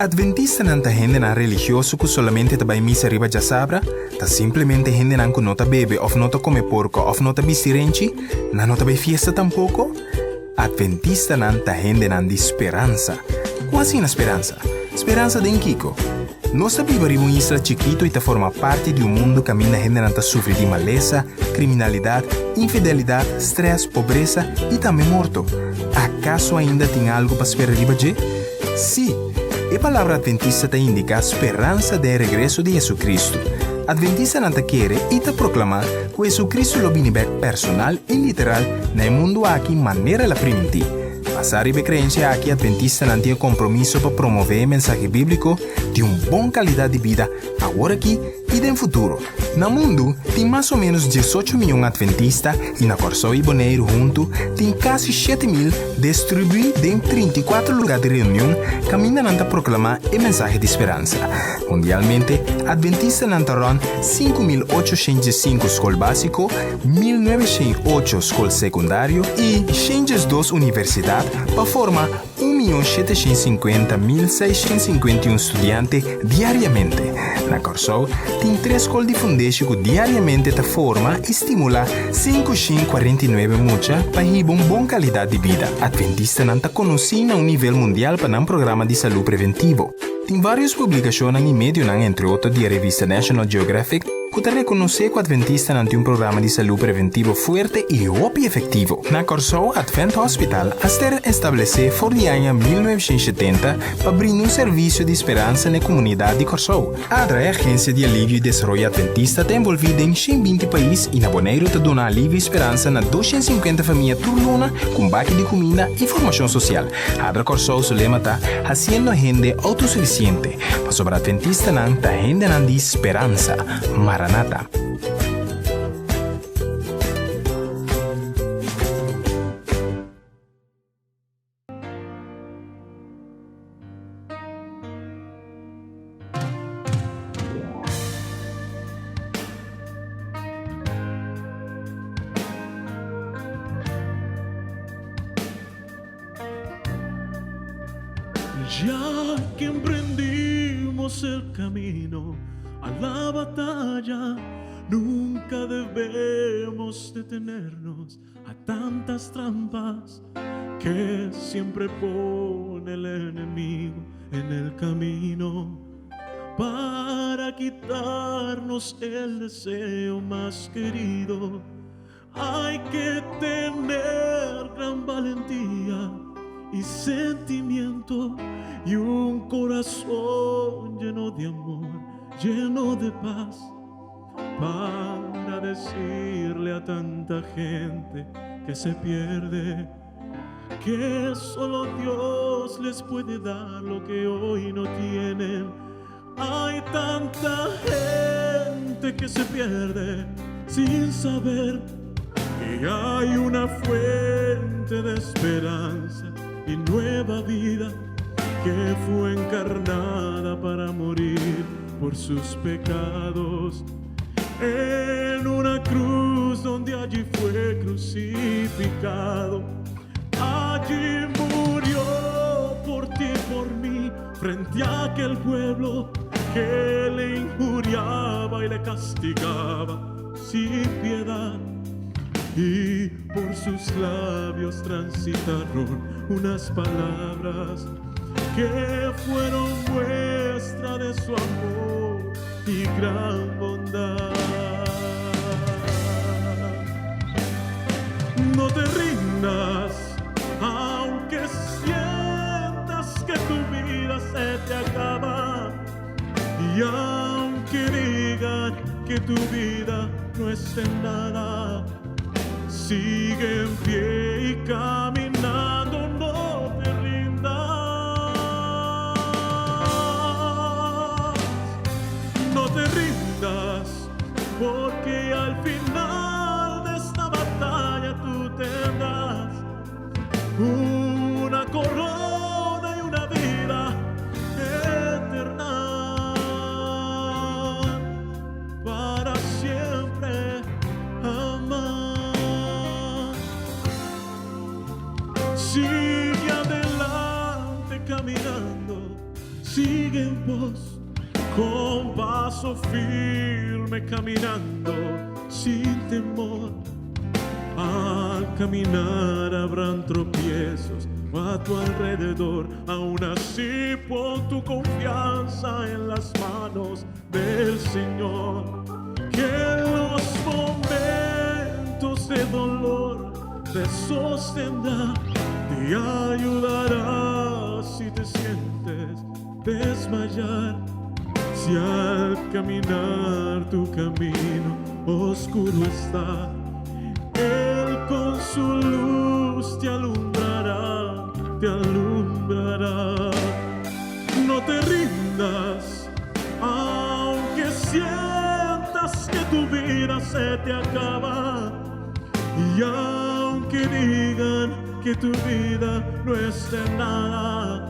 Adventistanan ta hendenan religioso ku solamente ta bai misa riba djasabra? Ta simplemente hendenan ku no ta bebe òf no ta kome porko òf no ta bisti renchi? Nan no ta bai fiesta tampoko? Adventistanan ta hendenan di speransa. Ku asina speransa? Speransa den kiko? Nos ta biba riba un isla chikitu i ta forma parti di un mundu kaminda hendenan ta sufri di malesa, kriminalidat, infidelidat, strès, pobresa i tambe morto. Akaso ainda tin algu pa spera riba dje? Sí! E palabra adventista ta indiká speransa den e regreso di Hesukristu. Adventistanan ta kere i ta proklamá ku Hesukristu lo bini bèk personal i literal na e mundu aki manera el a primintí. Basá riba e kreensia aki adventistanan tin e kompromiso pa promové e mensahe bíbliko di un bon kalidat di bida awor aki i den futuro. Na mundu tin mas o ménos 18 mion adventista i na Kòrsou i Boneiru huntu tin kasi 7000 destribuí den 34 lugá di reunion kaminda nan ta proklamá e mensahe di speransa. Mundialmente, adventistanan ta rònt 5805 skol básiko, 1908 skol sekundario i 102 universidat pa forma 1.750.651 studiante diariamente. Na Kòrsou tin tres skol di fundeshi ku diariamente ta forma i stimulá 549 mucha pa hiba un bon kalidat di bida. Adventistanan ta konosí na un nivel mundial pa nan programa di salú preventivo. Tin vários publikashonnan i medionan, entre otro di e revista National Geographic, ku ta rekonosé ku adventistanan tin un programa di salú preventivo fuerte i hopi efektivo. Na Kòrsou, Advent Hospital a ser establesé for di aña 1970 pa brinda un servisio di speransa na e komunidat di Kòrsou. ADRA, e agensia di alivio i desaroyo adventista, ta envolví den 120 pais i na Boneiru ta duna alivio i speransa na 250 famia tur luna ku un baki di kuminda i formashon sosial. ADRA Kòrsou su lema ta Hasiendo hende outosufisiente, pasobra adventistanan ta hendenan di speransa. Maranata. Ya que emprendimos el camino a la batalla, nunca debemos detenernos a tantas trampas que siempre pone el enemigo en el camino para quitarnos el deseo más querido. Hay que tener gran valentía y sentimiento y un corazón lleno de amor, lleno de paz, para decirle a tanta gente que se pierde que solo Dios les puede dar lo que hoy no tienen. Hay tanta gente que se pierde sin saber que hay una fuente de esperanza y nueva vida que fue encarnada para morir por sus pecados en una cruz donde allí fue crucificado. Allí murió por ti, por mí, frente a aquel pueblo que le injuriaba y le castigaba sin piedad. Y por sus labios transitaron unas palabras que fueron muestra de su amor y gran bondad. No te rindas, aunque sientas que tu vida se te acaba. Y aunque digan que tu vida no es en nada, sigue en pie y caminando, no te rindas. No te rindas, porque al final de esta batalla tú tendrás una corona y una vida eterna para siempre amar. Sigue adelante caminando. Sigue en pos, con paso firme caminando sin temor. Al caminar habrán tropiezos a tu alrededor, aún así pon tu confianza en las manos del Señor. Que en los momentos de dolor te sostendrá, te ayudará si te sientes desmayar. Si al caminar tu camino oscuro está, Él con su luz te alumbrará, te alumbrará. No te rindas, aunque sientas que tu vida se te acaba. Y aunque digan que tu vida no es de nada,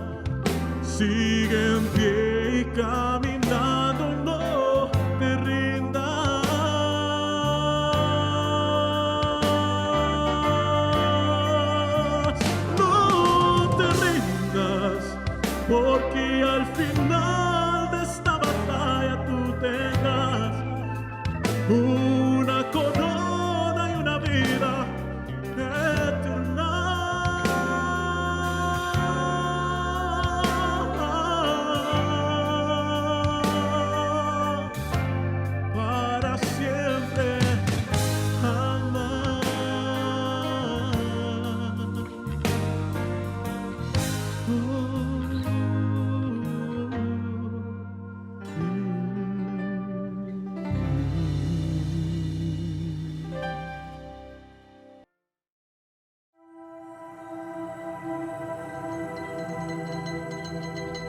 sigue en pie y caminando, no te rindas. No te rindas, porque al final de esta batalla tú tendrás una corona y una vida eterna. Para siempre jamás.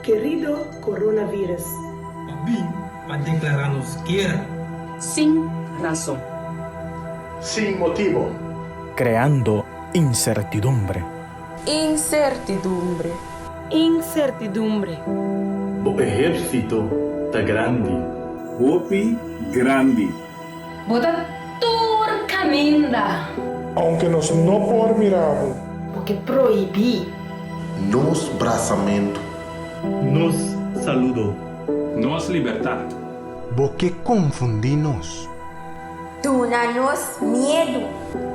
Querido Coronavirus. Pa bin pa declara nos guera. Sin rason. Sin motibo. Creando incertidumbre. Incertidumbre. Incertidumbre. Bo ehérsito ta grandi. Hopi grandi. Bo ta tur kaminda. Aunke nos no por mira bo. Bo ke prohibí. Nos brasamentu. Nos saludo. Nos libertat. Bo ke konfundí nos. Duna nos miedu.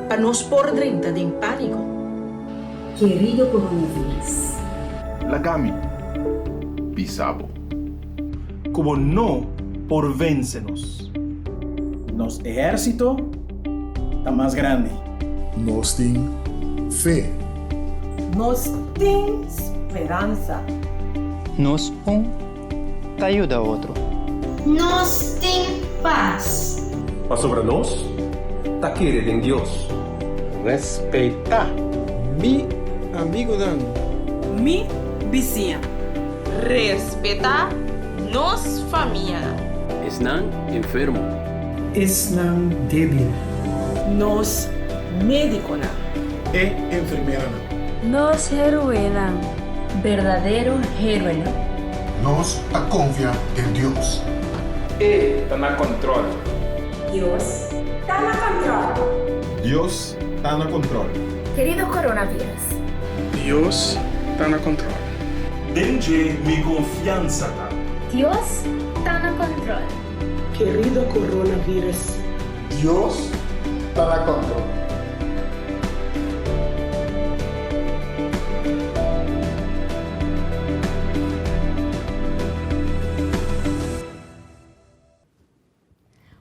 Pa nos por drenta den pániko. Kerido coronavirus. Laga mi bisa bo. Ku bo no por vense nos. Nos ehérsito ta mas grandi. Nos tin fe. Nos tin speransa. Nos un ta yuda otro. Nos tin pas. Pasobra nos ta kere den Dios. Respetá. Mi amigunan. Mi bisiña. Respetá nos famianan. Esnan enfermo. Esnan débil. Nos médiconan. E enfermeranan. Nos héroenan. Berdadero héroenan. Nos ta konfia den Dios. E ta na kòntròl. Dios ta na kòntròl. Dios ta na kòntròl. Kerido coronavirus. Dios ta na kòntròl. Den dje mi konfiansa ta. Dios ta na kòntròl. Kerido coronavirus. Dios ta na kòntròl.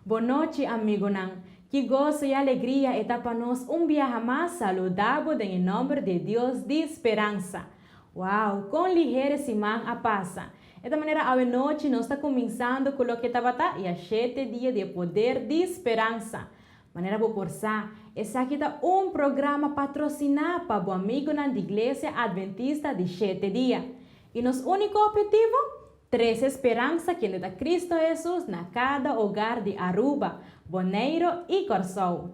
Bon nochi amigonan. Ki goso i alegria e ta pa nos un biaha mas saluda bo den e nomber di e Dios di speransa. Wow, kon liher e siman a pasa. E ta manera awe nochi nos ta kuminsando ku loke tabata i a shete dia di e poder di speransa. Manera bo por sa, esaki ta un programa patrosiná pa bo amigonan di Iglesia Adventista di Shete Dia. I nos úniko ophetivo? Trese speransa kende ta Cristo Hesus na kada hogar di Aruba, Boneiro i Kòrsou.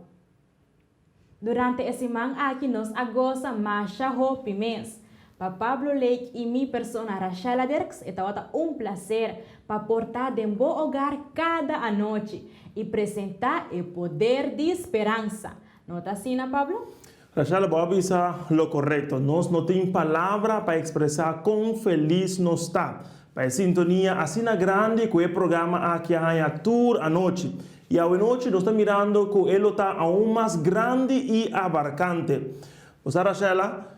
Durante e siman aki nos a gosa masha hopi mes. Pa Pablo Lake i mi persona Rashella Dirks e tabata un placer pa por ta den bo hogar kada anochi i presentá e poder di speransa. No ta asina, Pablo? Rashella, bo a bisa lo korekto. Nos no tin palabra pa ekspresá kon felis nos ta. Pa e sintonia asina grandi ku e programa aki a haña tur anochi. I awenochi nos ta mirando ku e lo ta aun mas grandi i abarkante. Bo sa Rashella,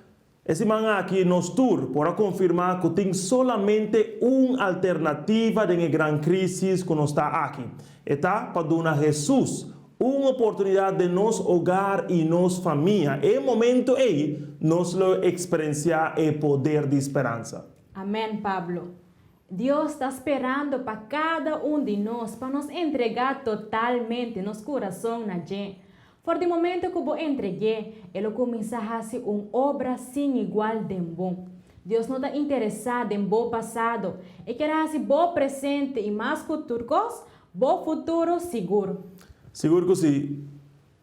e siman aki nos tur por a konfirmá ku tin solamente un alternativa den e gran krísis ku nos ta aki. E ta pa duna Hesus un oportunidat den nos hogar i nos famia. E momento ei nos lo eksperensiá e poder di speransa. Amèn Pablo. Dios ta sperando pa kada un di nos pa nos entregá totalmente nos kurason na dje. For di momento ku bo entreg'é, e lo kuminsá hasi un obra sin igual den bo. Dios no ta interesá den bo pasado, e kier hasi bo presente i mas ku tur kos, bo futuro sigur. Sigur ku si.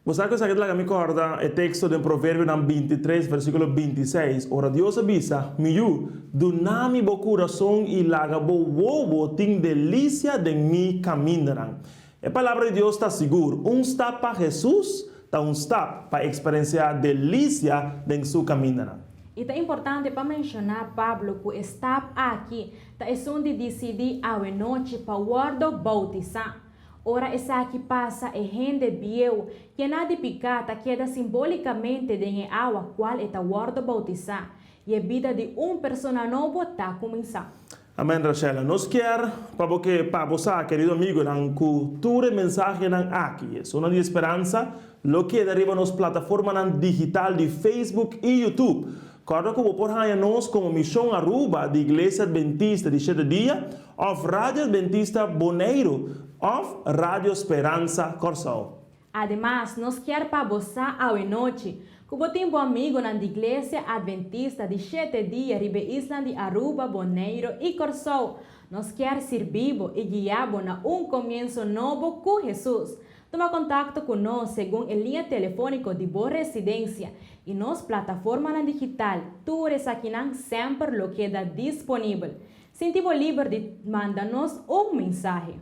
Bo sa ku esaki ta laga mi kòrda e teksto den Proverbionan bintitres, versíkulo bintiseis, ora Dios a bisa, Mi yu, duna mi bo kurason i laga bo wowo tin delisia den mi kamindanan. E Palabra di Dios ta sigur, un stap pa Hesus ta un stap pa eksperensiá delisia den su kamindanan. I ta importante pa menshoná Pablo ku e stap aki ta esun di disidí awenochi pa wòrdu boutisá. Ora esaki pasa e hende bieu yená di piká ta keda simbólikamente den e awa kual e ta wòrdu boutisá, i e bida di un persona nobo ta kuminsá. Amen Rachela, nos kier pa bo ke pa bo sa kerido amigonan ku tur e mensahenan aki, esunnan di esperansa, lo keda riba nos plataformanan digital di Facebook i YouTube. Kòrda ku bo por haña nos komo Mishon Aruba di Iglesia Adventista di Shete Dia òf Radio Adventista Boneiru òf Radio Speransa Kòrsou. Ademas, nos kier pa bo sa awenochi ku bo tin bo amigonan di Iglesia Adventista di Shete Dia riba e islan di Aruba, Boneiru i Kòrsou. Nos kier sirbi bo i guia bo na un komienso nobo ku Hesus. Tuma kontakto ku nos segun e liña telefóniko di bo residensia i nos plataformanan digital, tur esakinan semper lo keda disponibel. Sinti bo liber di manda nos un mensahe.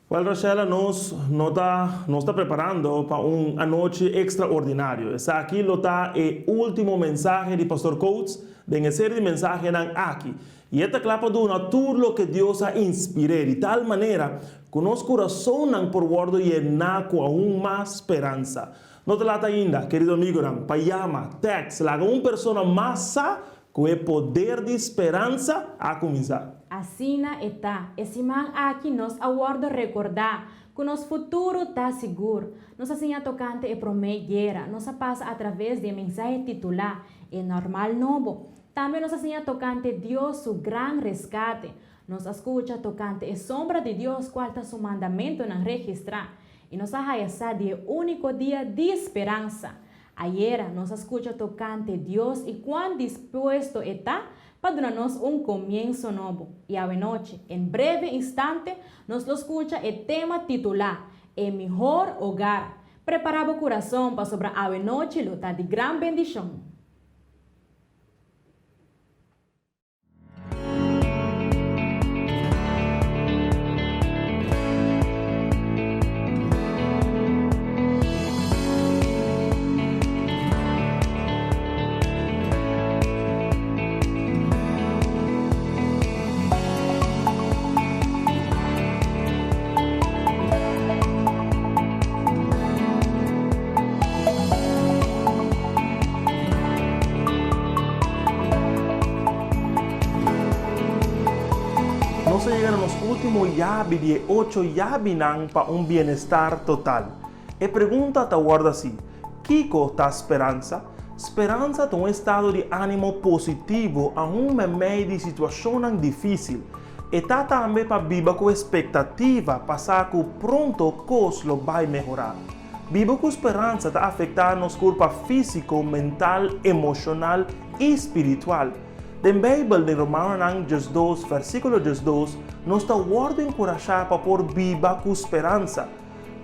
Wel Rachela nos no ta nos ta preparando pa un anochi extraordinario. Esaki lo ta e ultimo mensahe di Pastor Coates den e serie di mensahenan aki. I e ta kla pa duna tur loke Dios a inspir'é di tal manera ku nos kurasonnan por wòrdu yená ku aun mas speransa. No ta lat ainda, kerido amigonan, pa yama, text, laga un persona mas sa ku e poder di speransa a kuminsá. Asina e ta, e siman aki nos a wòrdu rekordá ku nos futuro ta sigur. Nos a siña tokante e Promé Guera, nos a pasa atraves di e mensahe titulá E Normal Nobo. Tambe nos a siña tokante Dios su gran reskate. Nos a skucha tokante e sombra di Dios kual ta su mandamentunan registrá. I nos a haya sa di e úniko dia di speransa. Ayera nos a skucha tokante Dios i kuan dispuesto e ta pa duna nos un komienso nobo. I awenochi, en breve instante, nos lo skucha e tema titulá, E Mihor Hogar. Prepará bo kurason pasobra awenochi lo ta di gran bendishon. Nos a yega na nos último yabi di e ocho yabinan pa un bienestar total. E pregunta ta wòrdu así, Kiko ta speransa? Speransa ta un estado di ánimo positivo aun meimei di situashonnan difísil. E ta tambe pa biba ku espektativa pa sa ku pronto kos lo bai mehorá. Biba ku speransa ta afektá nos kurpa físiko, mental, emoshonal i spiritual. Den Beibel, den Romanonan diesdos, versíkulo 12, nos ta wòrdu enkurashá pa por biba ku speransa.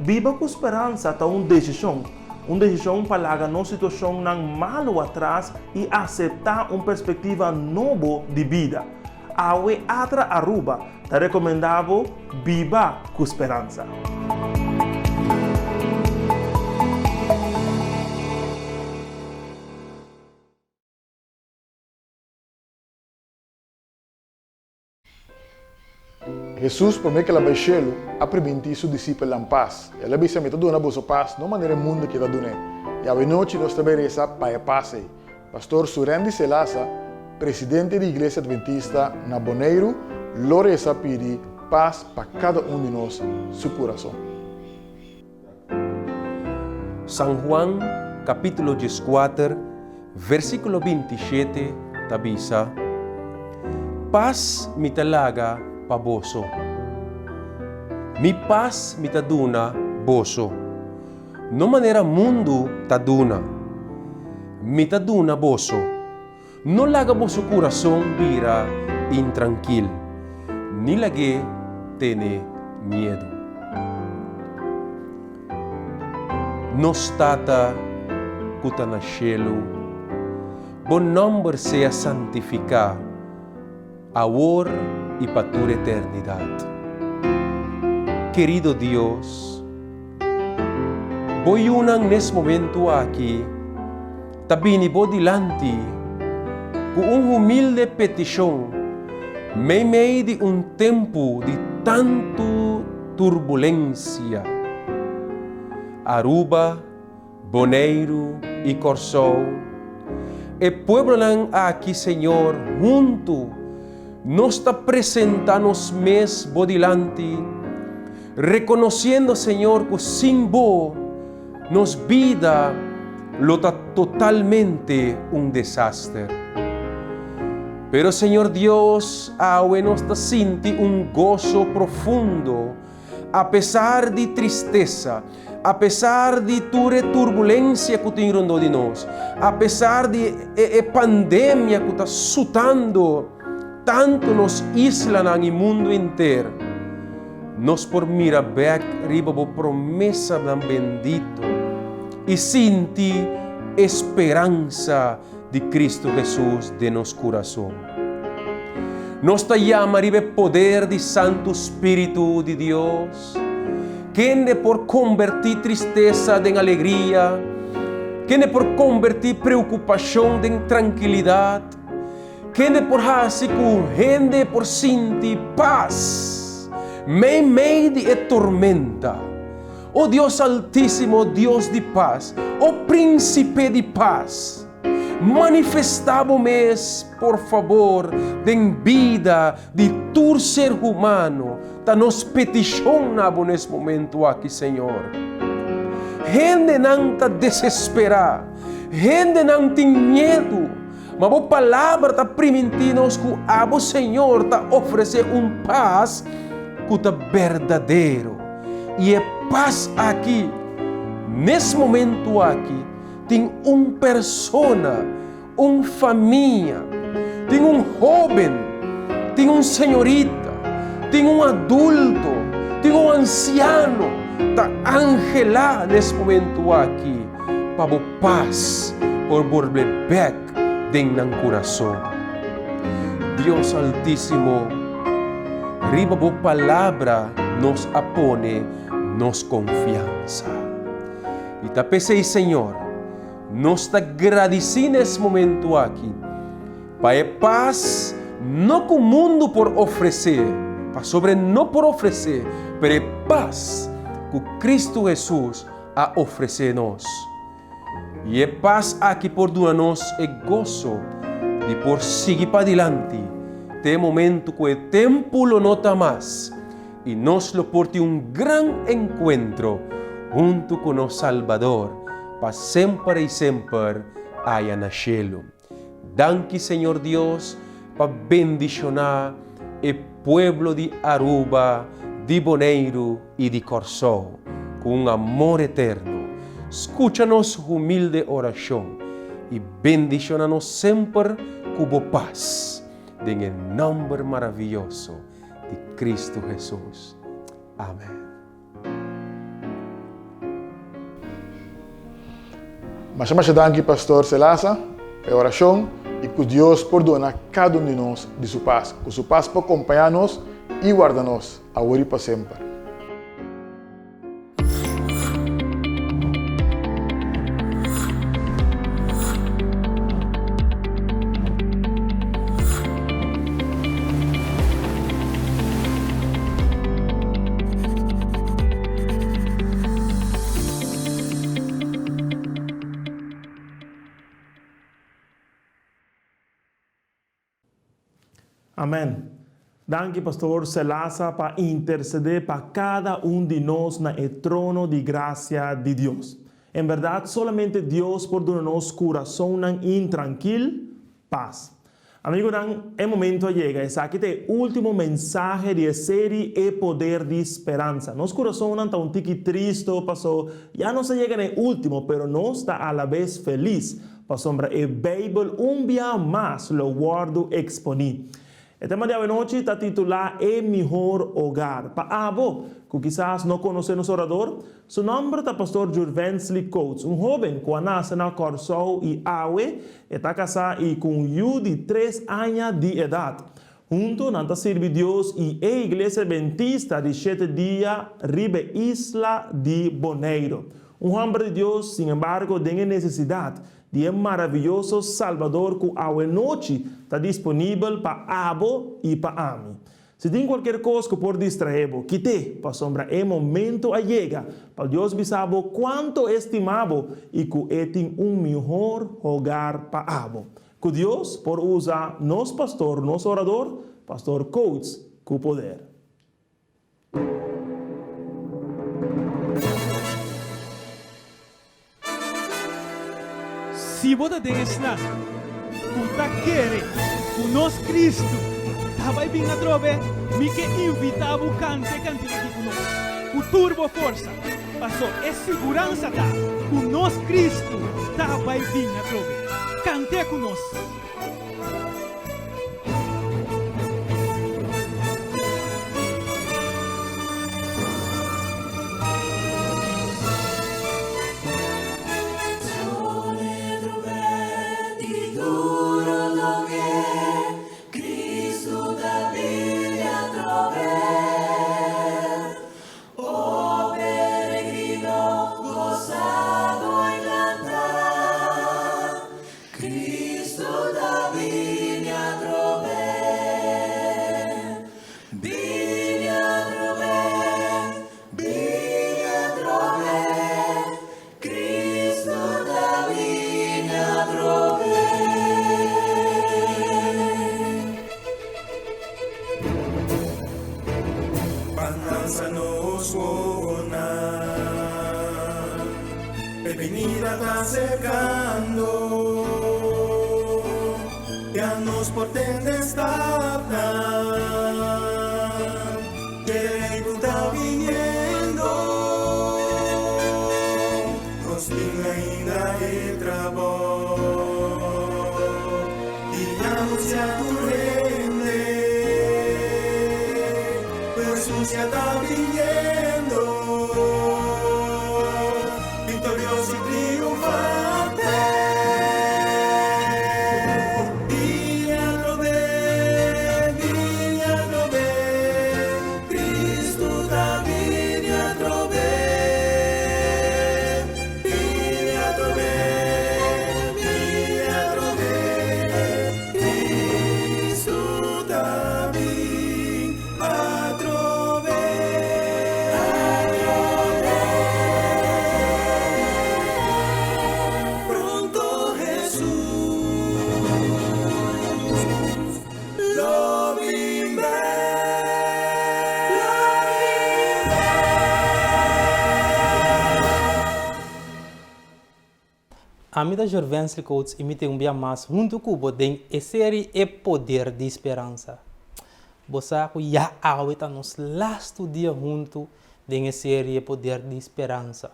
Biba ku speransa ta un desishon, un desishon pa laga nos situashonnan malu atras i aseptá un perspektiva nobo di bida. Awe Atra Aruba ta recomenda bo biba cu speransa. Hesus, promé ku el a bai shelu, a primintí su disipelnan pas. El a bisa, Mi ta duna boso pas, no manera e mundu ke ta dun'é. I awenochi nos ta bai resa pa e pas ei. Pastor Surendi Selasa, presidente di Iglesia Adventista na Boneiru, lo resa pidi pas pa kada un di nos su kurason. San Juan capítulo 14, versículo 27 ta bisa, Pas mi ta laga pa boso. Mi pas mi ta duna boso. No manera mundu ta duna. Mi ta duna boso. No laga boso kurason bira intrankil, ni lag'é tene miedu. Nos Tata ku ta na shelu, bo nòmber sea santifiká, awor i pa tur eternidat. Kerido Dios, bo yunan nes momentu aki ta bini bo dilanti ku un humilde petishon meimei di un tempu di tantu turbulensia. Aruba, Boneiru i Kòrsou, e pueblonan aki, Señor, huntu nos ta presentá nos mes bo dilanti, rekonosiendo, Señor, ku sin bo, Nos bida lo ta totalmente un desaster. Pero Señor Dios, awe nos ta sinti un goso profundo apesar di tristesa, apesar di tur e turbulensia ku tin rondó di nos, apesar di e pandemia ku ta sutando tantu nos islanan i mundu henter. Nos por mira bek riba bo promesanan bendito i sinti e speransa di Cristo Jesus den nos curason. Nos ta yama riba e poder di Santu Spiritu di Dios, kende por comberti tristesa den alegria, kende por comberti preocupacion den trankilidad, Kende por hasi ku hende por sinti pas meimei di e tormenta? O Dios Altísimo, Dios di pas, o Prínsipe di pas, manifestá bo mes, por fabor, den bida di tur ser humano, ta nos petishon na bo nes momentu aki, Señor. Hendenan ta desesperá, hendenan tin miedu. Ma bo palabra ta primintí nos ku abo, Señor, ta ofresé un pas ku ta berdadero. I e pas aki, nes momentu aki, tin un persona, un famia, tin un hóben, tin un señorita, tin un adulto, tin un ansiano ta anhelá nes momentu aki pa bo pas por bolbe bek den nan kurason. Dios Altísimo, riba bo Palabra nos a pone nos konfiansa. I ta p'esei, Señor, nos ta gradisí na es momentu aki pa e pas no ku mundu por ofresé, pasobra e no por ofresé, pero e pas ku Kristu Hesus a ofresé nos. I e pas aki por duna nos e goso di por sigui padilanti te e momentu ku e tempu lo no ta mas i nos lo por tin un gran enkuentro huntu ku nos Salbador pa semper i semper aya na shelu. Danki Señor Dios pa bendishoná e pueblo di Aruba, di Boneiru i di Kòrsou ku un amor eterno. Skucha nos humilde orashon i bendishoná nos semper ku bo pas, den e nòmber maravioso di Kristu Hesus. Amen. Masha masha danki Pastor Selasa pa e orashon i ku Dios por duna kada un di nos di su pas. Ku su pas por kompañá nos i warda nos awor i pa semper. Amen. Danki Pastor Selasa pa intercede pa cada un di nos na e trono di gracia di Dios. En berdad solamente Dios por duna nos curasonnan intrankil pas. Amigonan, e momento a yega. Esaki ta e ultimo mensahe di e seri E Poder di Speransa. Nos curasonnan ta un tiki tristo paso ya nos a yega na e ultimo, pero nos ta alabes felis pasobra e Bijbel un bia mas lo wordo exponi. E tema di awenochi ta titulá E Mihor Hogar. Pa abo ku kisas no konosé nos orador, su nòmber ta Pastor Jurvensly Coates, un hóben ku a nase na Kòrsou i awe e ta kasá i ku un yu di tres aña di edat. Huntu nan ta sirbi Dios i e Iglesia Adventista di Shete Dia riba e isla di Boneiru. Un hòmber di Dios, sin embargo, den e nesesidat di e maraviyoso Salbador ku awenochi ta disponibel pa abo i pa ami. Si tin kualkier kos ku por distraé bo, kit'é, pasobra e momento a yega pa Dios bisa bo kuantu e stima bo i ku e tin un mihor hogar pa abo. Ku Dios por usa nos pastor, nos orador, Pastor Coates, ku poder. Si bo ta den esnan ku ta kere ku nos Kristu ta bai bin atrobe, mi ke invitá bo kanta e kantika aki ku nos ku tur bo forsa, paso e siguransa ta ku nos Kristu ta bai bin atrobe. Kant'é ku nos! Cristo ta bini atrobe, bini atrobe, bini atrobe, Cristo ta bini atrobe. Ban alsa nos wowonan. E binida ta aserkando, ya nos por tende stapnan dje Rei ku ta biniendo. Nos tin ainda e trabou di anunsiá tur hende ku Hesus ya ta biniendo. Victorioso y triunfante. Bini atrobe, bini atrobe, Cristo ta bini atrobe. Bini atrobe, bini atrobe, Cristo ta bini atrobe. Pronto Hesus lo bin bek. Ami ta Jorvensley Coates i mi tin un bia mas huntu ku bo den e seri E Poder di Speransa. Bo sa ku ya awe ta nos lastu dia huntu den e seri E Poder di Speransa.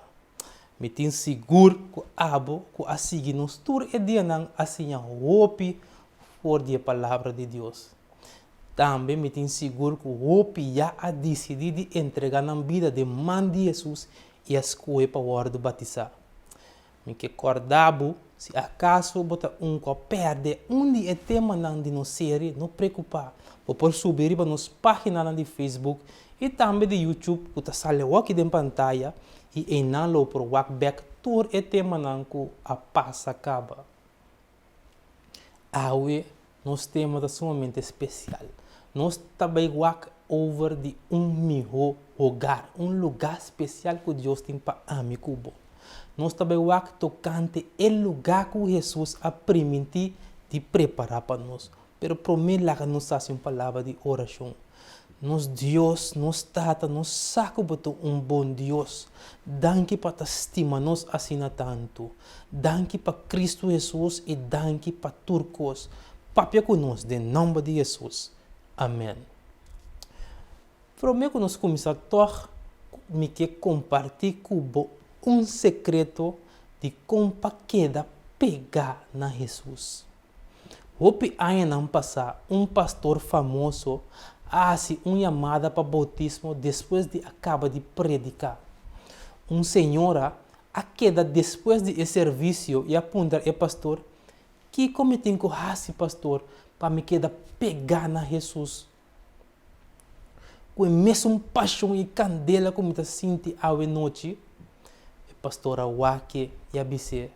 Mi tin sigur ku abo ku a sigui nos tur e dianan a siña hopi for di e Palabra di Dios. Tambe mi tin sigur ku hopi ya a disidí di entregá nan bida den man di Hesus i a skohe pa wòrdu batisá. Mi ke kòrda bo, si akaso bo ta un ku a pèrdè un di e temanan di nos seri, no preokupá, bo por subi riba nos páginanan di Facebook i tambe di YouTube ku ta sali awor aki den pantaya i einan lo bo por wak bèk tur e temanan ku a pasa kaba. Awe nos tema ta sumamente spesial. Nos ta bai wak over di un mihó hogar, un lugá spesial ku Dios tin pa ami ku bo. Nos ta bai wak tokante e lugá ku Hesus a primintí di prepará pa nos. Pero promé laga nos hasi un palabra di orashon. Nos Dios, nos Tata, nos sa ku bo ta un bon Dios. Danki pa ta stima nos asina tantu. Danki pa Kristu Hesus i danki pa tur kos. Papia ku nos den nòmber di Hesus. Amèn. Promé ku nos kuminsá tòg mi ke kompartí ku bo un sekreto di kon pa keda pegá na Hesus. Hopi añanan pasá un pastor famoso a hasi un yamada pa boutismo despues di a kaba di prediká. Un señora a keda despues di e servisio i a puntra e pastor, Kiko mi tin ku hasi, pastor, pa mi keda pegá na Hesus? Ku e mesun pashon i kandela ku mi ta sinti awe nochi? E pastor a wak e i a bis'é,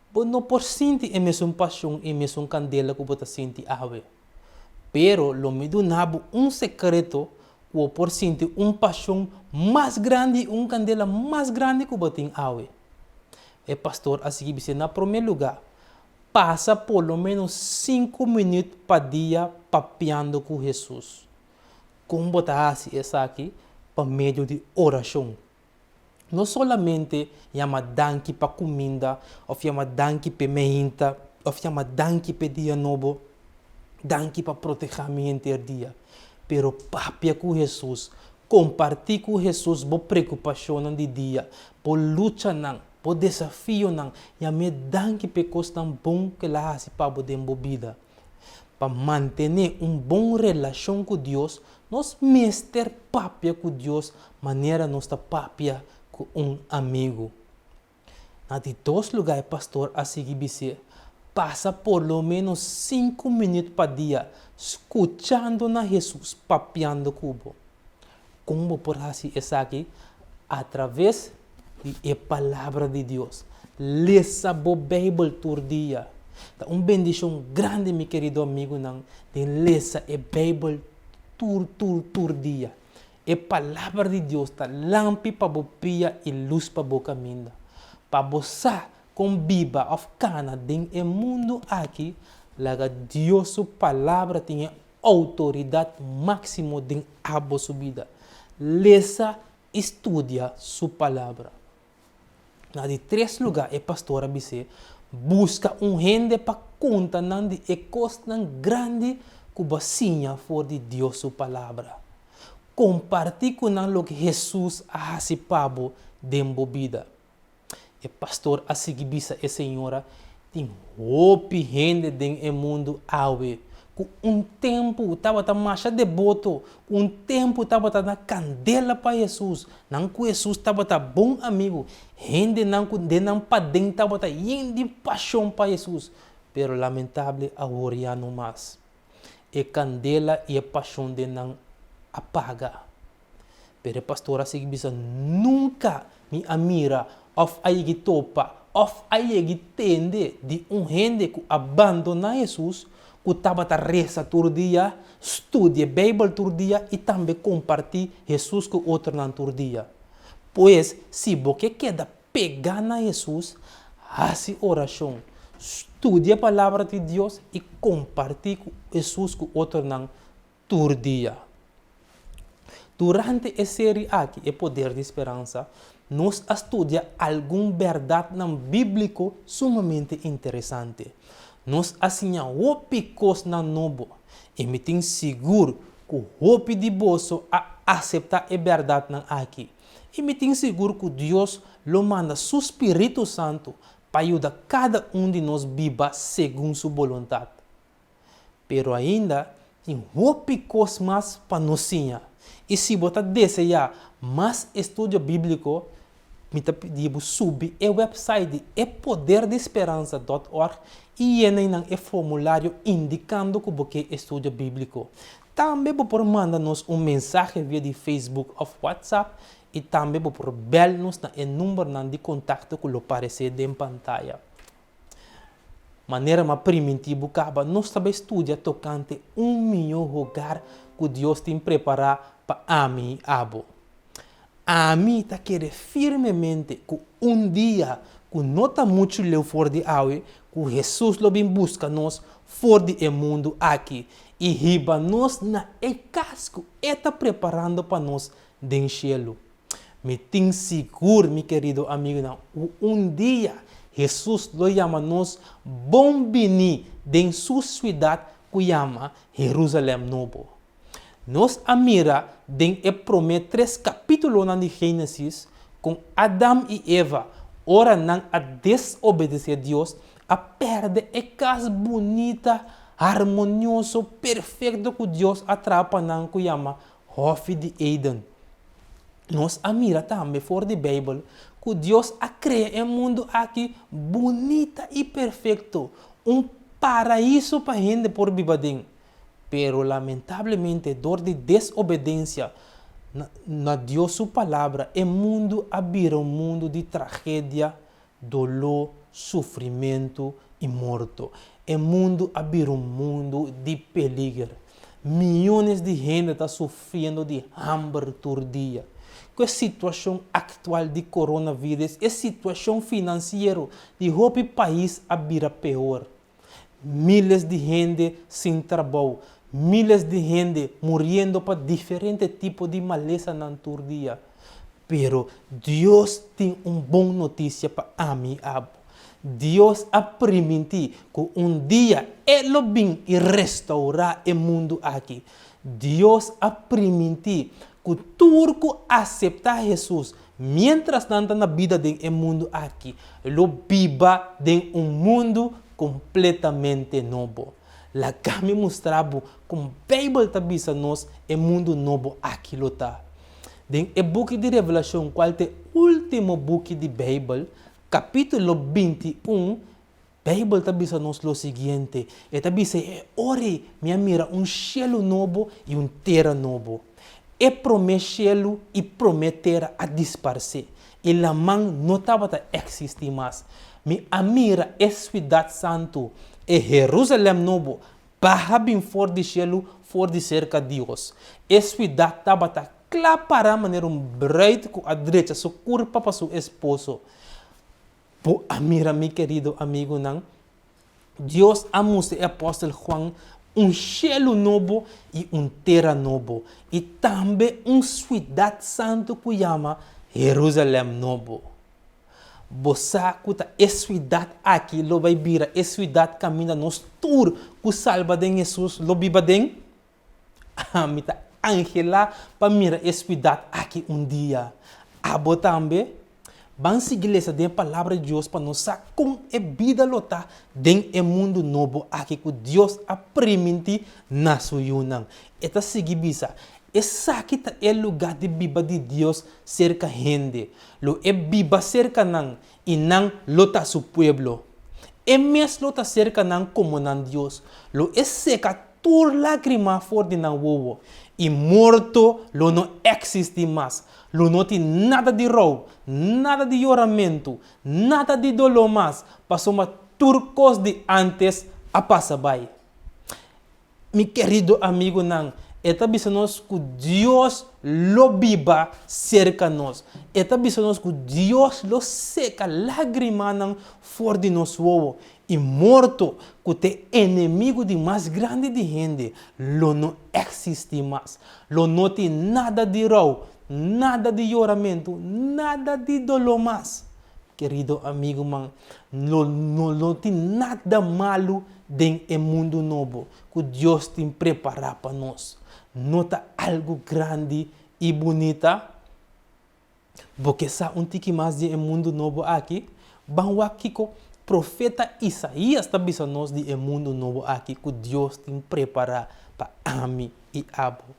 Bo no por sinti e mesun pashon i mesun kandela ku bo ta sinti awe. Pero lo mi duna bo un sekreto ku bo por sinti un pashon mas grandi i un kandela mas grandi ku bo tin awe. E pastor a sigui bis'é, Na promé lugá, pasa por lo ménos sinku minüt pa dia papiando ku Hesus. Kon bo ta hasi esaki? Pa medio di orashon. No solamente yama danki pa kuminda òf yama danki p'e meinta òf yama danki p'e dia nobo, danki pa protehá mi henter dia, pero papia ku Hesus, kompartí ku Hesus bo preokupashonnan di dia, bo luchanan, bo desafionan, yam'é danki p'e kosnan bon ku el a hasi pa bo den bo bida. Pa mantené un bon relashon ku Dios, nos mester papia ku Dios manera nos ta papia ku un amigu. Na di dos lugá e pastor a sigui bis'é, Pasa por lo ménos sinku minüt pa dia skuchando na Hesus papiando ku bo. Kon bo por hasi esaki? Atraves di e Palabra di Dios. Lesa bo Beibel tur dia. Ta un bendishon grandi, mi kerido amigunan, den lesa e Beibel tur tur tur dia. E Palabra di Dios ta lampi pa bo pia i lus pa bo kaminda. Pa bo sa kon biba òf kana den e mundu aki, laga Dios su Palabra tin e outoridat máksimo den abo su bida. Lesa i studia su Palabra. Na di tres lugá e pastor a bis'é, Buska un hende pa konta nan di e kosnan grandi ku bo a siña for di Dios su Palabra. Kompartí ku nan loke Hesus a hasi pa bo den bo bida. E pastor a sigui bisa e señora, Tin hopi hende den e mundu awe ku un tempu tabata masha deboto, ku un tempu tabata na kandela pa Hesus, nan ku Hesus tabata bon amigu, hendenan ku den nan paden tabata yen di pashon pa Hesus, pero lamentable awor ya no mas. E kandela i e pashon den nan a paga. Pero e pastor a sigui bisa, Nunka mi a mira òf a yegi topa òf a yegi tende di un hende ku a bandoná Hesus, ku tabata resa tur dia, studia Beibel tur dia i tambe kompartí Hesus ku otronan tur dia. Pues, si bo ke keda pegá na Hesus, hasi orashon, studia Palabra di Dios i kompartí ku Hesus ku otronan tur dia. Durante e seri aki, E Poder di Speransa, nos a studia algun bèrdatnan bíbliko sumamente interesante. Nos a siña hopi kosnan nobo, i mi tin sigur ku hopi di boso a aseptá e bèrdatnan aki. I mi tin sigur ku Dios lo manda su spiritu santu pa yuda kada un di nos biba segun su boluntat. Pero ainda tin hopi kos mas pa nos siña. I si bo ta deseá mas estudio bíbliko, mi ta pidi bo subi e wèpsait di epoderdisperansa dòt òrg i yena einan e formulario indikando ku bo ke estudio bíbliko. Tambe bo por manda nos un mensahe via di Facebook òf WhatsApp i tambe bo por bèl nos na e numbernan di kontakto ku lo paresé den pantaya. Manera m'a primintí bo kaba, nos ta bai studia tokante un mihó hogar ku Dios tin prepará pa ami i abo. Ami ta kere firmemente ku un dia ku no ta muchu leu for di awe, ku Hesus lo bin buska nos for di e mundu aki i hiba nos na e kas ku E ta preparando pa nos den shelu. Mi tin sigur, mi kerido amigunan, ku un dia Hesus lo yama nos bon bini den Su suidat ku yama Herusalèm Nobo. Nos a mira den e promé tres kapítulonan di Génesis kon Adam i Eva, ora nan a desobedesé Dios, a pèrdè e kas bunita, harmonioso, perfekto ku Dios a traha pa nan ku yama Hòfi di Eden. Nos a mira tambe for di Beibel ku Dios a krea e mundu aki bunita i perfekto, un paraiso pa hende por biba den. Pero lamentablemente dor di desobedensia na Dios su Palabra e mundu a bira un mundu di tragedia, doló, sufrimentu i morto. E mundu a bira un mundu di peliger. Miyones di hende ta sufriendo di hamber tur dia. Ku e situashon aktual di coronavirus, e situashon finansiero di hopi pais a bira peor. Miles di hende sin trabou, miles di hende muriendo pa diferente tipo di malesanan tur dia. Pero Dios tin un bon notisia pa ami i abo. Dios a primintí ku un dia E lo bin i restourá e mundu aki. Dios a primintí ku tur ku aseptá Hesus Miéntras nan ta na bida den e mundu aki, lo biba den un mundu kompletamente nobo. Laga mi mustra bo kon Beibel ta bisa nos e mundu nobo aki lo ta. Den e buki di Revelashon, kual ta e último buki di Beibel, kapítulo 21, Beibel ta bisa nos lo siguiente, e ta bisa, E ora ei mi a mira un shelu nobo i un tera nobo. E promé shelu i promé tera a disparsé, i laman no tabata eksistí mas. Mi a mira e siudat santu, e Herúsalèm nobo, baha bin for di shelu for di serka Dios. E siudat tabata kla pará manera un brùit ku a drecha su kurpa pa su esposo. Bo a mira, mi kerido amigunan? Dios a mustra e apòstel Juan un shelu nobo i un tera nobo, i tambe un suidat santu ku yama Herúsalèm Nobo. Bo sa ku ta e suidat aki lo bai bira e suidat kaminda nos tur ku salba den Hesus lo biba den? Ami ta anhelá pa mira e suidat aki un dia. Abo tambe? Ban sigui lesa den e Palabra di Dios pa nos sa kon e bida lo ta den e mundu nobo aki ku Dios a primintí na su yunan. E ta sigui bisa, Esaki ta e lugá di biba di Dios serka hende. Lo e biba serka nan, i nan lo ta su pueblo. E mes lo ta serka nan komo nan Dios. Lo e seka tur lágrima for di nan wowo, i morto lo no eksistí mas. Lo no tin nada di rou, nada di yoramentu, nada di doló mas, pasobra tur kos di ántes a pasa bai. Mi kerido amigunan, e ta bisa nos ku Dios lo biba serka nos. E ta bisa nos ku Dios lo seka lágrimanan for di nos wowo, i morto, ku ta e enemigu di mas grandi di hende, lo no eksistí mas. Lo no tin nada di rou, nada di yoramentu, nada di doló mas. Kerido amiguman, lo no lo tin nada malu den e mundu nobo ku Dios tin prepará pa nos. No ta algu grandi i bunita? Bo ke sa un tiki mas di e mundu nobo aki? Ban wak kiko profeta Isaías ta bisa nos di e mundu nobo aki ku Dios tin prepará pa ami i abo.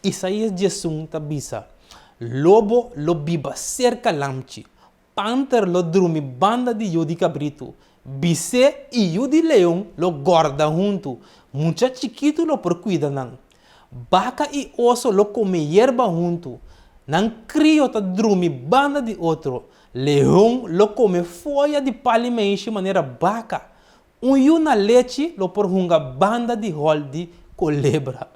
Isaías 11 ta bisa, Lobo lo biba serka lamchi, Panter lo drumi banda di yu di kabritu, bisé i yu di leon lo gòrda huntu, mucha chikitu lo por kuida nan. Baka i oso lo kome yerba huntu, nan krio ta drumi banda di otro, leon lo kome foya di pali meishi manera baka, Un yu na lechi lo por hunga banda di hòl di kolebra.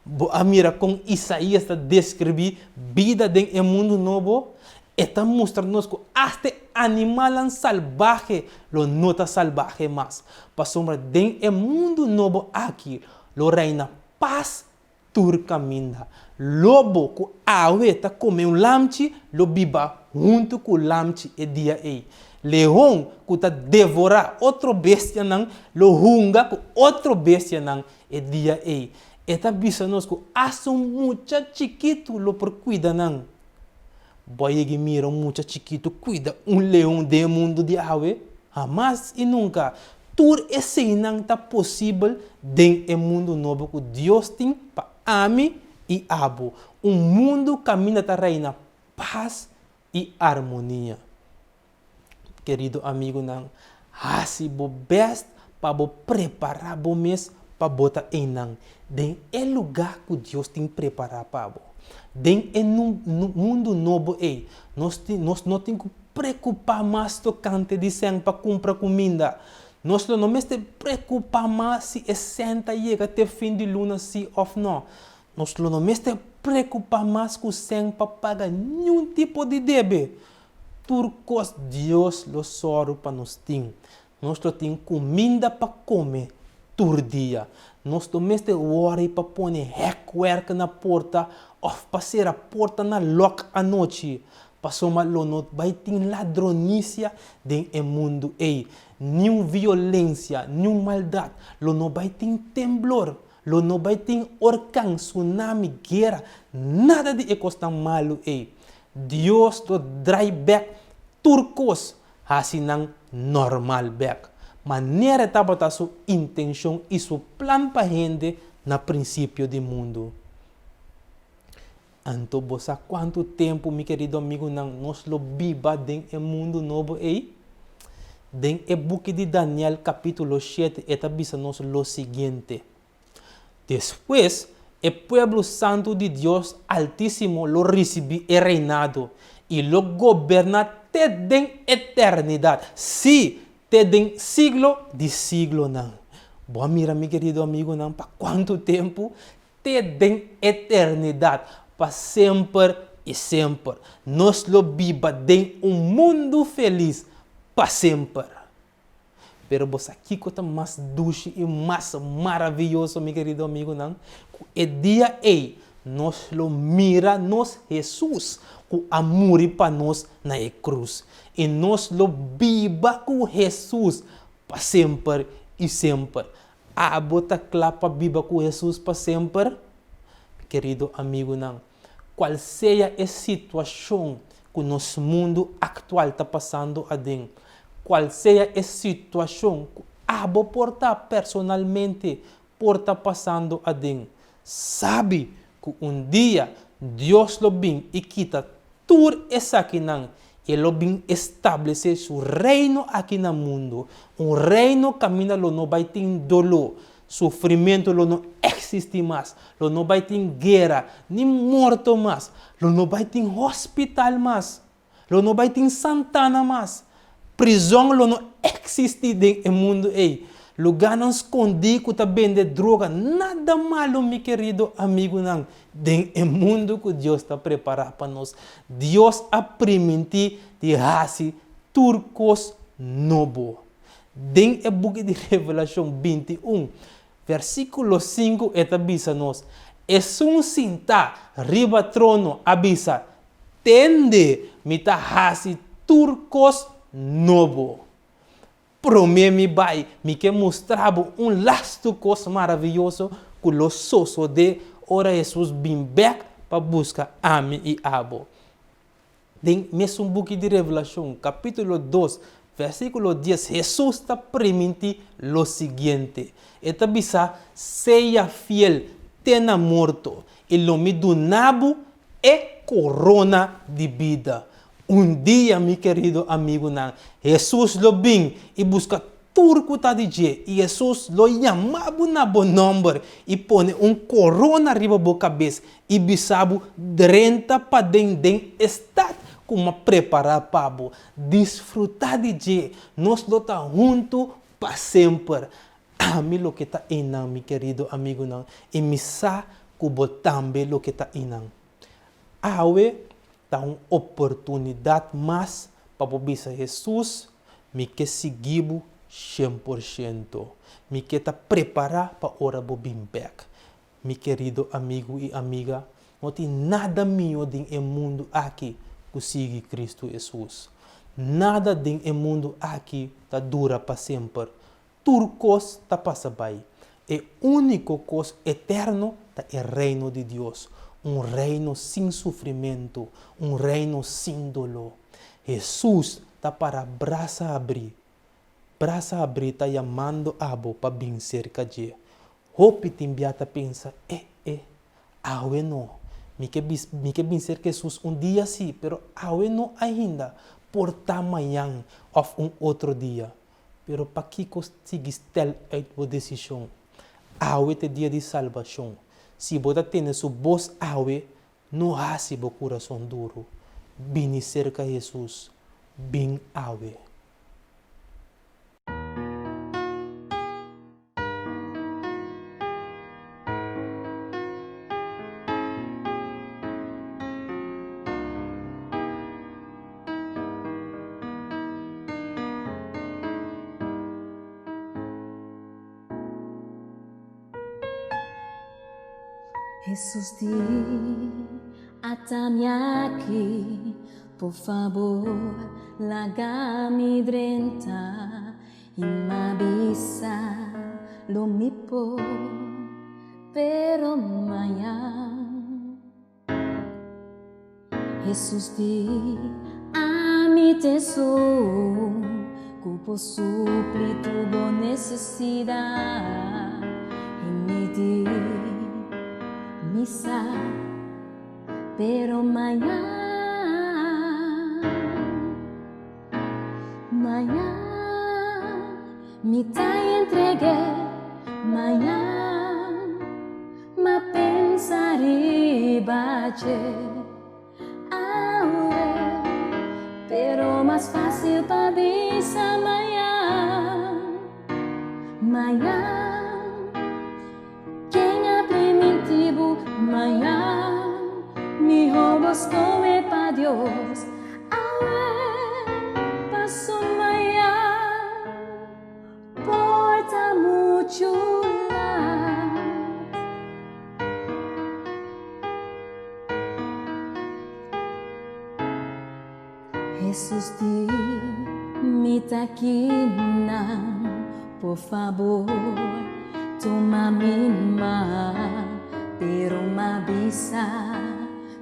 Bo a mira kon Isaías ta deskribí bida den e mundu nobo? E ta mustra nos ku asta e animalnan salbahe lo no ta salbahe mas, pasobra den e mundu nobo aki lo reina pas tur kaminda. Lobo ku awe ta kome un lamchi lo biba huntu ku lamchi e dia ei. Leon ku ta devorá otro bestianan lo hunga ku otro bestianan e dia ei. E ta bisa nos ku asta un mucha chikitu lo por kuida nan. Bo a yega i mira un mucha chikitu kuida un leon den e mundu di awe? Hamas i nunka! Tur eseinan ta posibel den e mundu nobo ku Dios tin pa ami i abo, un mundu kaminda ta reina pas i armonia. Kerido amigunan, hasi bo bèst pa bo prepará bo mes pa bo ta einan den e lugá ku Dios tin prepará pa bo. Den e mundu nobo ei, nos tin nos no tin ku preokupá mas tokante di sèn pa kumpra kuminda. Nos lo no mester preokupá mas si e sèn ta yega te fin di luna sí òf nò. Nos lo no mester preokupá mas ku sèn pa paga niun tipo di debe. Tur kos Dios lo sòru pa nos tin. Nos lo tin kuminda pa kome tur dia. Nos no mester wòri pa pone hèkwèrk na porta òf pa sera porta na lòk anochi, pasobra lo no bai tin ladronisia den e mundu ei, niun violensia, niun maldat. Lo no bai tin temblor, lo no bai tin orkan, tsunami, guera, nada di e kosnan malu ei. Dios lo drai bèk tur kos, hasi nan normal bèk, manera e tabata su intenshon i su plan pa hende na prinsipio di mundu. Anto bo sa kuantu tempu, mi kerido amigunan, nos lo biba den e mundu nobo ei? Den e buki di Daniel kapítulo shete e ta bisa nos lo siguiente, Despues, e pueblo santu di Dios Altísimo lo risibí e reinado i lo goberná te den eternidat, sí, te den siglo di siglonan. Bo a mira, mi kerido amigunan, pa kuantu tempu? Te den eternidat, pa semper i semper. Nos lo biba den un mundu felis pa semper. Pero bo sa kiko ta mas dushi i mas maravioso, mi kerido amigunan? Ku e dia ei nos lo mira nos Hesus ku a muri pa nos na e krus. I nos lo biba ku Hesus pa semper i semper. Abo ta kla pa biba ku Hesus pa semper? Mi kerido amigunan, kual sea e situashon ku nos mundu aktual ta pasando aden, kual sea e situashon ku abo por ta personalmente por ta pasando aden, sabi ku un dia Dios lo bin i kita tur esakinan i e lo bin establesé su Reino aki na mundu, un Reino kaminda lo no bai tin doló, Sufrimentu lo no eksistí mas, lo no bai tin guera ni morto mas, lo no bai tin hospital mas, lo no bai tin santana mas, prizòn lo no eksistí den e mundu ei, lugánan skondí ku ta bende droga, nada malu, mi kerido amigunan, den e mundu ku Dios ta prepará pa nos. Dios a primintí di hasi tur kos nobo. Den e buki di Revelashon 21, versíkulo 5 e ta bisa nos, Esun sintá riba trono a bisa, Tende, mi ta hasi tur kos nobo. Promé mi bai, mi ke mustra bo un lastu kos maravioso ku lo sosodé ora Hesus bin bèk pa buska ami i abo. Den mesun buki di Revelashon, kapítulo dos, versíkulo dies, Hesus ta primintí lo siguiente. E ta bisa, Sea fiel te na morto, i lo mi duna bo e korona di bida. Un dia, mi kerido amigunan, Hesus lo bin i buska Tur ku ta di dje, i Hesus lo yama bo na bo nòmber i pone un korona riba bo kabes i bisa bo, Drenta paden den e stat ku m'a prepará pa bo. Disfrutá di dje. Nos lo ta huntu pa semper. Ami loke ta einan, mi kerido amigunan, i mi sa. ku bo tambe lo ke ta einan. Awe ta un oportunidat mas pa bo bisa Hesus, Mi ke sigui bo 100%. Mi ke ta prepará pa ora bo bin bèk. Mi kerido amigu i amiga, no tin nada mihó den e mundu aki ku sigui Kristu Hesus. Nada den e mundu aki ta dura pa semper. Tur kos ta pasa bai. E úniko kos eterno ta e Reino di Dios, un reino sin sufrimentu, un reino sin doló. Hesus ta para brasa abrí. Brasa abrí ta yamando abo pa bin serka dje. Hopi tin bia ta pensa, E, e, awe no. Mi ke bis, mi ke bin serka Hesus un dia sí, pero awe no ainda. Por ta mañan òf un otro dia. Pero pakiko sigui stel uit bo desishon? Awe ta e dia di salbashon. Si bo ta tende su bos awe, no hasi bo kurason duru. Bini serka Hesus. Bin awe. Hesus di, Ata mi aki, por fabor laga mi drenta. I m'a bisa lo mi por, pero mañan. Hesus di, Ami t'esun ku por supli tur bo nesesidat. I mi di, Mi sa, pero mañan, mañan mi ta entreg'é, mañan. M'a pensa riba dje awe, pero mas fácil pa bisa mañan, mañan. Ken a priminti bo mañan? Mihó bo skohe pa Dios awe, paso mañan. Por ta muchu lat. Hesus di, Mi ta kinan, por fabor tuma mi man. Pero m'a bisa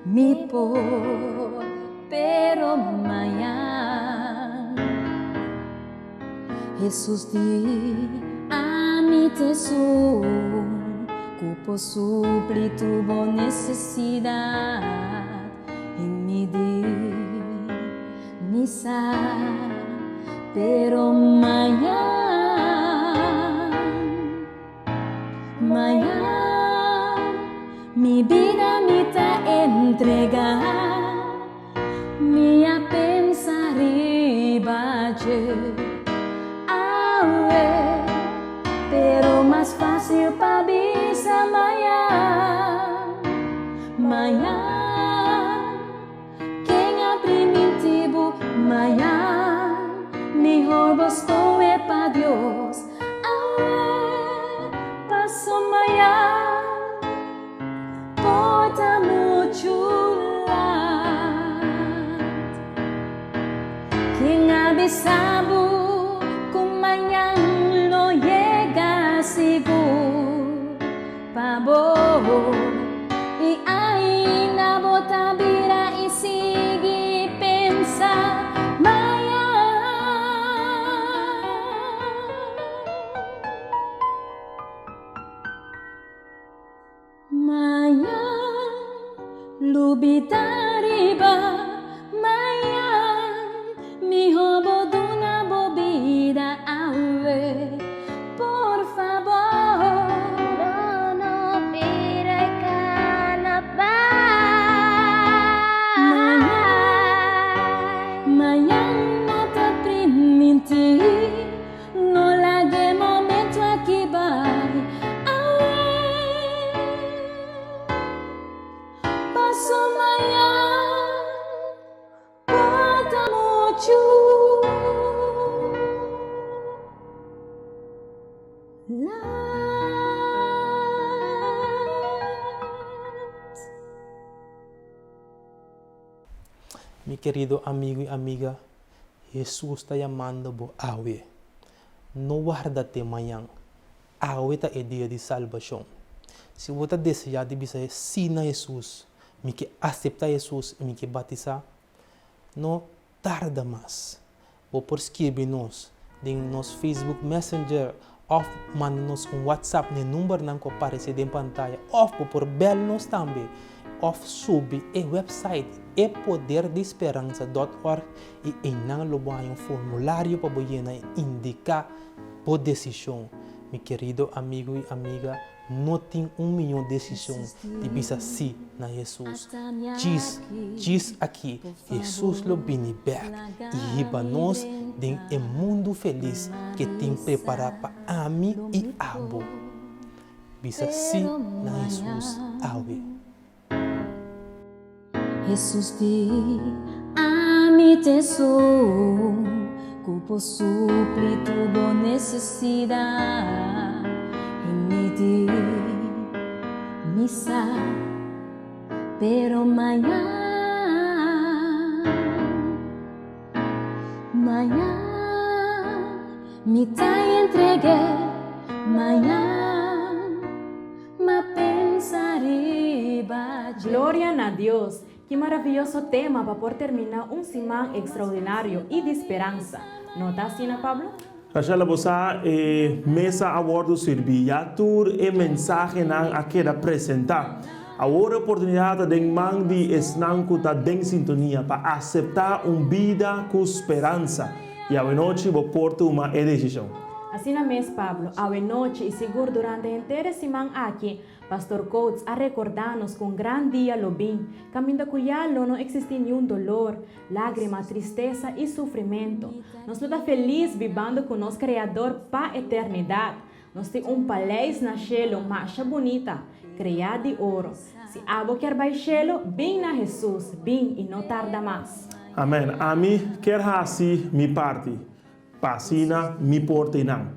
mi por, pero mañan. Hesus di, Ami t'esun ku por supli tur bo nesesidat. I mi di, Mi sa, pero mañan, mañan mi bida mi ta entregá. Mi a pensa riba dje awe, pero mas fácil pa bisa mañan, mañan. Ken a priminti bo mañan? Mihor bo skohe pa Dios awe, paso mañan. Por ta muchu lat. Ken a bisa bo ku mañan lo yega sigur pa bo? I ainda bo ta bira i sigui pensa mañan. Mañan lubida riba mañan Miho bo duna bo bida awe Por fabor. Lo no bira e cana bai. Mañan, mañan no ta priminti. No laga e momento aki bai. Awe. Mi kerido amigu i amiga, Hesus ta yamando bo awe. No warda te mañan. Awe ta e dia di salbashon. Si bo ta deseá di bisa sí na Hesus, Mi ke aseptá Hesus i mi ke batisá, no tarda mas. Bo por skirbi nos den nos Facebook Messenger òf manda nos un WhatsApp na e numbernan ku a paresé den pantaya òf bo por bèl nos tambe òf subi e wèpsait epoderdisperansa dòt òrg i einan lo bo haña un formulario pa bo yena i indiká bo desishon. Mi kerido amigu i amiga, no tin un mihó desishon di bisa sí na Hesus. Djis, djis aki, Hesus lo bini bèk i hiba nos den e mundu felis ke tin prepará pa ami i abo. Bisa sí na Hesus awe. Hesus di, Ami ta esun ku por supli tur bo nesesidat. I mi di, Mi sa, pero mañan, mañan mi ta entreg'é, mañan. M'a pensa riba dje. Gloria na Dios! Ki maraviyoso tema pa por terminá un siman ekstraordinario i di speransa! No ta asina, Pablo? Rachela, bo sa e mesa a wòrdu sirbí. Ya tur e mensahenan a keda presentá. Awor e oportunidat ta den man di esnan ku ta den sintonia pa aseptá un bida ku speransa. I awenochi bo por tuma e desishon. Asina mes, Pablo, awenochi i sigur durante henter e siman aki, Pastor Coates a rekordá nos ku un gran dia lo bin, kaminda ku ya lo no eksistí niun dolor, lágrima, tristesa i sufrimentu. Nos lo ta felis bibando ku nos Kreador pa eternidat. Nos tin un paleis na shelu masha bunita, kreá di oro. Si abo kier bai shelu, bin na Hesus, bin i no tarda mas. Amen. Ami kier hasi mi parti, pa asina mi por ta einan.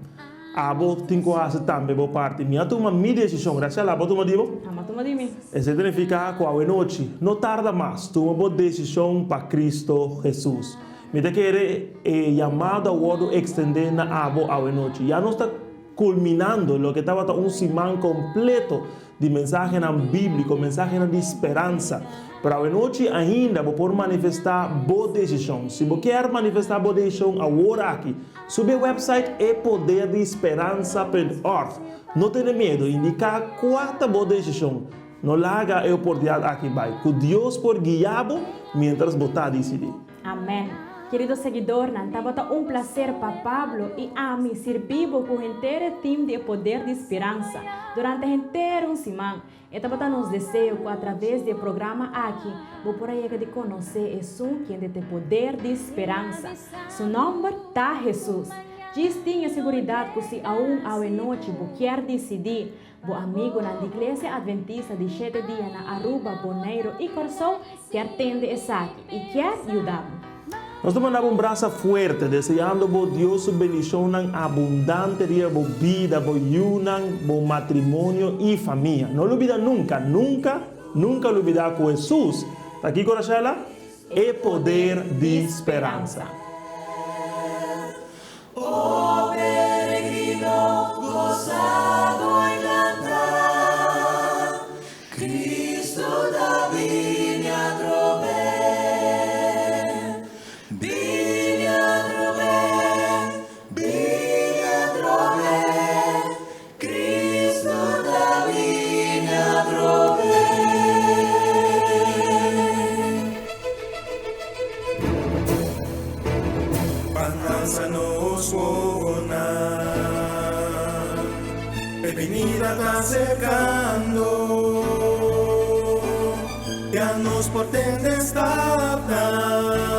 Abo tin ku hasi tambe bo parti. Mi a tuma mi desishon. Rachel, abo a tuma di bo? Amo a tuma di mi. Esei ta nifiká ku awenochi, no tarda mas, tuma bo desishon pa Kristo Hesus. Mi ta kere e yamado a wòrdu ekstendé na abo awenochi. Ya nos ta kulminando loke tabata un siman kompleto di mensahenan bíbliko, mensahenan di speransa. Pero awenochi ainda bo por manifestá bo desishon. Si bo kier manifestá bo desishon awor aki, subi e wèpsait epoderdisperansa.org. No tene miedu, indiká kua ta bo desishon. No laga e oportunidat aki bai. Ku Dios por guia bo miéntras bo ta disidí. Amen. Kerido seguidornan, tabata un placer pa Pablo i ami sirbi bo ku henter e team di E Poder di Speransa durante henter un siman. E tabata nos deseo ku atraves di e programa aki bo por a yega di konosé esun kende ta e poder di speransa. Su nòmber ta Hesus. Djis tin e seguridat ku si aun awenochi bo kier disidí Bo amigunan di Iglesia Adventista di Shete Dia na Aruba, Boneiru i Kòrsou kier tende esaki i kier yuda bo. Nos ta manda bo un brasa fuerte, deseando bo Dios su bendishonnan abundante riba bo bida, bo yunan, bo matrimonio i famia. No lubida nunka, nunka, nunka lubida ku Hesus ta kiko, Rashella? E poder di speransa. Oh peregrino, gozado y canta, Cristo ta bini atrobe, bini atrobe, bini atrobe, Cristo ta bini atrobe. Ban alsa nos wowonan, e binida ta aserkando, ya nos por tende stapnan.